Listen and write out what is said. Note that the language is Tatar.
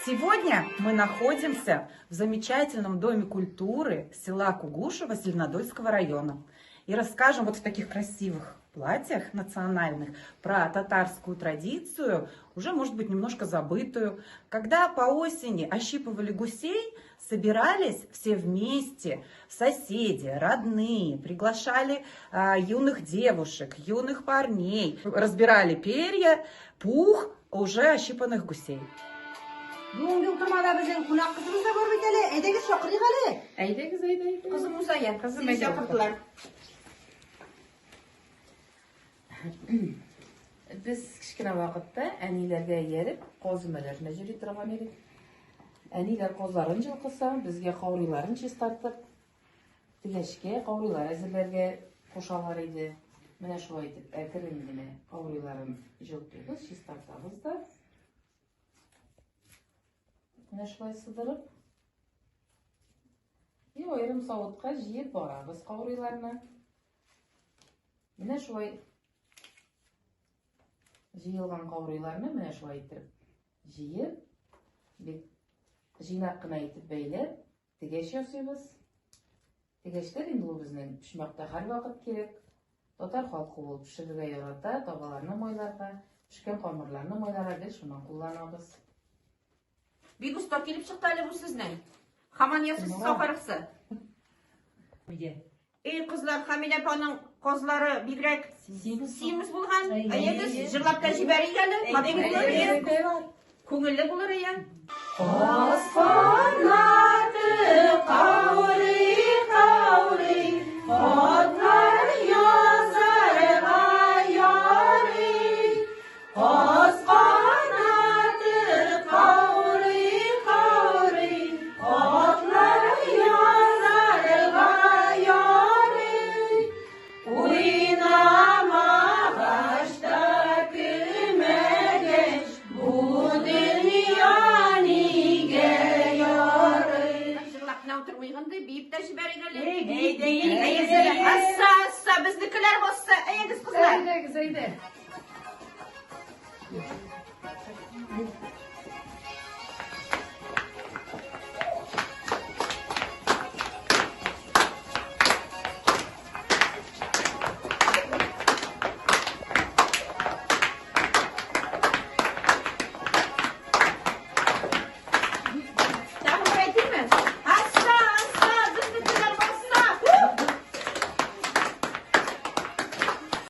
Сегодня мы находимся в замечательном Доме культуры села Кугушево Зеленодольского района. И расскажем вот в таких красивых платьях национальных про татарскую традицию, уже, может быть, немножко забытую. Когда по осени ощипывали гусей, собирались все вместе, соседи, родные, приглашали юных девушек, юных парней, разбирали перья, пух уже ощипанных гусей. Бүгенге утырмада безнең кунак кызыбыз да бар бит әле. Әйдәгез чакырыйк әле. Әйдәгез, әйдә, әйдә. Кызым Мусая, Кызым, сине әйдә. чакырдылар. Без кечкенә вакытта әниләргә ияреп, каз өмәләренә йөри торган идек. Әниләр казларын җылкыса, безгә каурыйларын чистартып, тегәчкә каурыйлар әзерләргә кушалар иде. Менә шулай итеп әкрен генә каурыйларын җылтыйбыз, чистартабыз да. Менә шулай сыдырып. И аерым савытка җыеп барабыз каурыйларны. Менә шулай җыелган каурыйларны менә шулай итеп җыеп, бик җыйнак кына итеп бәйләп, тегәч ясыйбыз. Тегәчләр инде ул безнең почмакта һәрвакыт кирәк. Татар халкы ул пешерергә ярата, табаларны майларга, пешкән камырларны майларга гел шуннан кулланабыз. Бик оста килеп чыкты әле бу сезнең. Хаман ясыйсыз ахырысы. Эй, кызлар, Хамилә апаның казлары бигрәк симез булган. Әйдәгез, җырлап та җибәрик әле. Матур булыр, әйе. Күңелле булыр, әйе. Каз канаты каурый, каурый, хатлар язарга ярый. Каз канаты каурый, каурый, хатлар язарга ярый. Уйнамагач та көлмәгәч, бу дөнья нигә ярый? Җырлап кына утырмыйк инде, биеп тә җибәрик әле. Әйдә, Әйдә, асса, асса, безнекеләр басса. Әйдәгез, кызлар. Әйдәгез, әйдә.